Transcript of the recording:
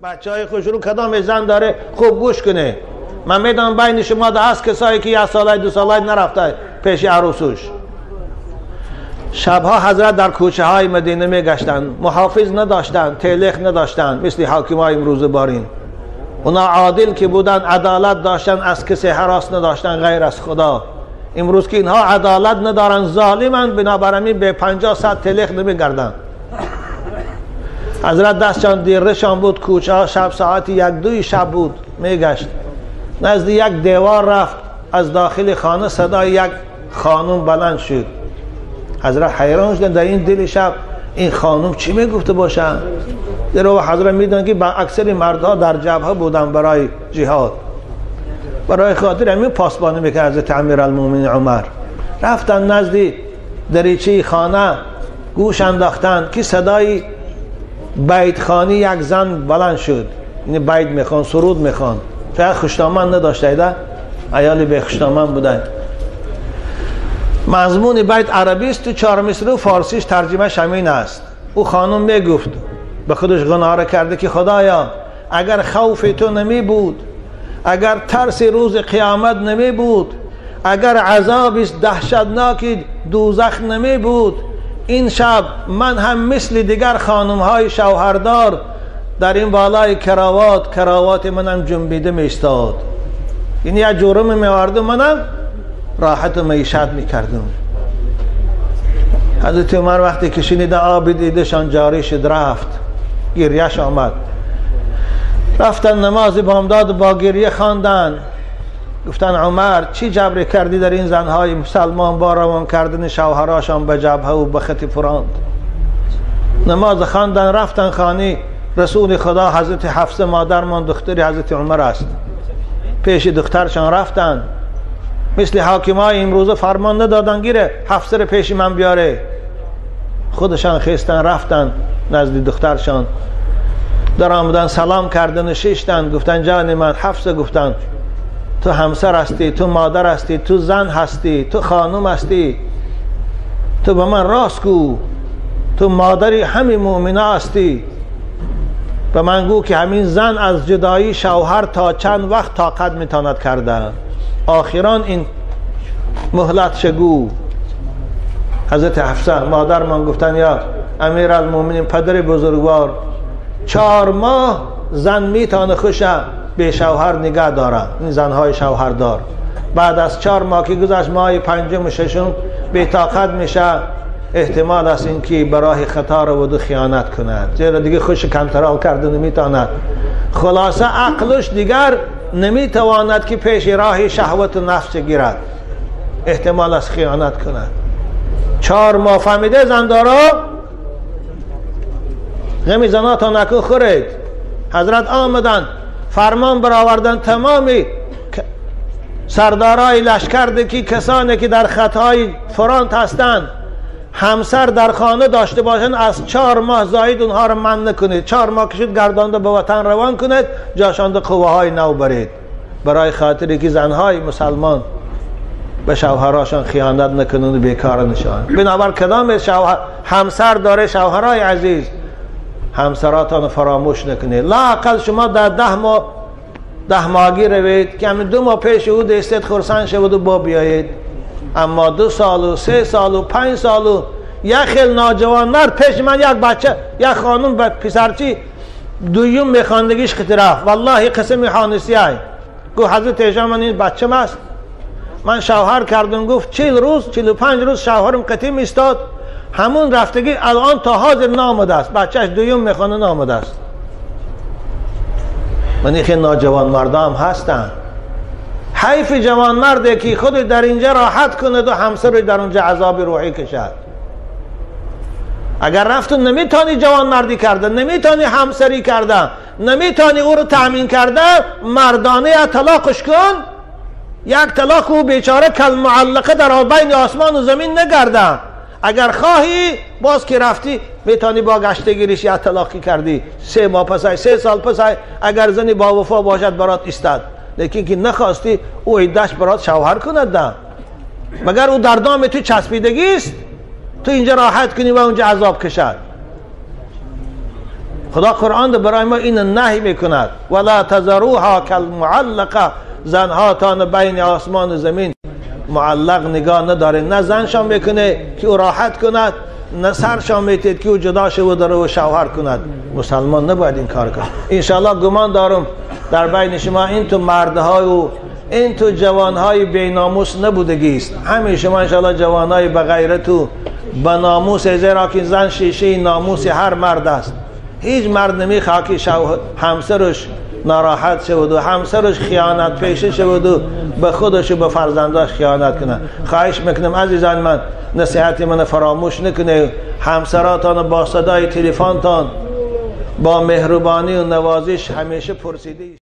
Бачаҳои хушрӯ кадом зан дاره хуб гӯш кунед. Ман медонам байни шумо ҳаст касое ки як сола ду сола нарафта пеши арӯсуш. Шабҳо ҳазрат дар кӯчаҳои Мадина мегаштанд, муҳофиз надоштанд, телех надоштанд, мисли ҳокимҳои имрӯза барин. اونا عادل که بودن، عدالت داشتن، از کسی هراس نداشتن غیر از خدا. امروز که اینها عدالت ندارن، ظالمن، بنابراین به 50-100 تلخ نمیگردن. حضرت دستشان دیرشان بود، کوچه ها شب ساعت 1-2 شب بود، میگشت. نزد یک دیوار رفت، از داخل خانه صدای یک خانم بلند شد. حضرت حیران شدن، در این دل شب این خانم چی میگفته باشن؟ در او حضرت میدونن که با اکثر مردها در جبهه بودن برای جهاد، برای خاطر همین پاسبانی میکرد حضرت امیرالمومنین عمر. رفتن نزد دریچه خانه، گوش انداختن که صدای بیت خانی یک زن بلند شد. یعنی بیت میخوان، سرود میخوان. فقط خوشدامن نداشته، ایده عیال به خوشدامن بودن. مضمون بیت عربی است، تو 4 مصرع فارسیش ترجمه همین است. او خانم میگفت به خودش غناره کرده که خدایا اگر خوف تو نمی بود، اگر ترس روز قیامت نمی بود، اگر عذاب دهشتناک دوزخ نمی بود، این شب من هم مثل دیگر خانم های شوهردار در این بالای کراوات منم جنبیده می ایستاد. یعنی یک جرم می آوردم، منم راحت و معیشت می کردم. حضرت عمر وقتی که شنید آب دیدشان جاری شد، رفت گریهش آمد. رفتن نماز بامداد با گریه خواندن. گفتن عمر چی جبر کردی در این زنهای مسلمان با روان کردن شوهراشان به جبهه و به خط فراند؟ نماز خواندن، رفتن خانه رسول خدا حضرت حفصه مادرمان دختر حضرت عمر است. پیش دخترشان رفتن، مثل حاکمای امروزه فرمان ندادن گیره حفصه رو پیش من بیاره. خودشان خیستن رفتن نزد دخترشان، در آمدن سلام کردن و شیشتن. گفتن جان من حفصه، گفتن تو همسر هستی، تو مادر هستی، تو زن هستی، تو خانم هستی، تو به من راست گو، تو مادری همین مؤمنه هستی، به من گو که همین زن از جدایی شوهر تا چند وقت طاقت میتواند کردن، آخران این مهلت شگو. حضرت حفصه مادر من گفتن یا امیرالمومنین پدر بزرگوار، 4 ماه زن میتونه خوشه به شوهر نگه داره، این زنهای شوهردار. بعد از 4 ماه که گذشت، ماه 5 و 6 بی طاقت میشه، احتمال است اینکه برای خطا رو و خیانت کند، زیرا دیگه خوش کنترل کرده نمیتواند. خلاصه عقلش دیگر نمیتواند که پیش راه شهوت و نفس گیرد، احتمال است خیانت کند. 4 ماه فهمیده زندارا غمی زنا تا نکو خورید. حضرت آمدن فرمان برآوردن تمامی سردارای لشکر که کسانی که در خطای فرانت هستند همسر در خانه داشته باشند، از 4 ماه زاید اونها رو من نکنید. 4 ماه کشید گردانده به وطن روان کنید، جاشانده قوه های نو برید، برای خاطری که زنهای مسلمان به شوهراشان خیانت نکنند و بیکار نشوند. بنابر کدام شوهر همسر داره، شوهرای عزیز همسراتان فراموش نکنید. لااقل شما در 10 ماه 10 ماهگی روید که همین 2 ماه پیش او دستت خرسند شود و با بیایید. اما 2 سال و 3 سال و 5 سال و یک خیل ناجوان مرد پیش من یک بچه یک خانم به پسرچی دویم میخواندگیش خطی رفت، والله قسم حانسی های گفت حضرت ایشان من این بچه ماست، من شوهر کردم. گفت 40 روز 45 روز شوهرم قطعی میستاد، همون رفتگی الان تا حاضر نامده است، بچهش دویم میخوانه نامده است. من این خیلی ناجوان مردم هستن. حیف جوان مرده که خود در اینجا راحت کند و همسر در اونجا عذاب روحی کشد. اگر رفت نمیتونی جوان مردی کرده، نمیتونی همسری کرده، نمیتونی او رو تأمین کرده، مردانه طلاقش کن. یک طلاق او بیچاره کل معلقه در بین آسمان و زمین نگرده. اگر خواهی باز که رفتی میتونی با گشتگیریش یک طلاقی کردی، 3 ماه پسای 3 سال پسای، اگر زنی با وفا باشد برات ایستاد. لیکن که نخواستی او عدهش برات شوهر کند ده، مگر او در دام تو چسبیدگی است، تو اینجا راحت کنی و اونجا عذاب کشد. خدا قرآن برای ما این نهی میکند. ولا تذروها کالمعلقه، زنهاتان بین آسمان و زمین معلق نگاه نداره. نه زنشان میکنه که او راحت کند، نه سرشان میتید که او جدا شود و شوهر کند. مسلمان نباید این کار کند. انشاءالله گمان دارم در بین شما این تو مردهای و این تو جوانهای بیناموس نبودگی است. همه شما انشاءالله جوانهای بغیرت و بناموس، زیرا که زن شیشه ناموس هر مرد است. هیچ مرد نمیخواد که همسرش ناراحت شود و همسرش خیانت پیشه شود و به خودش و به فرزنداش خیانت کنه. خواهش میکنم عزیزان من، نصیحت من فراموش نکنه. همسراتان با صدای تلفنتان با مهربانی و نوازش همیشه پرسیده.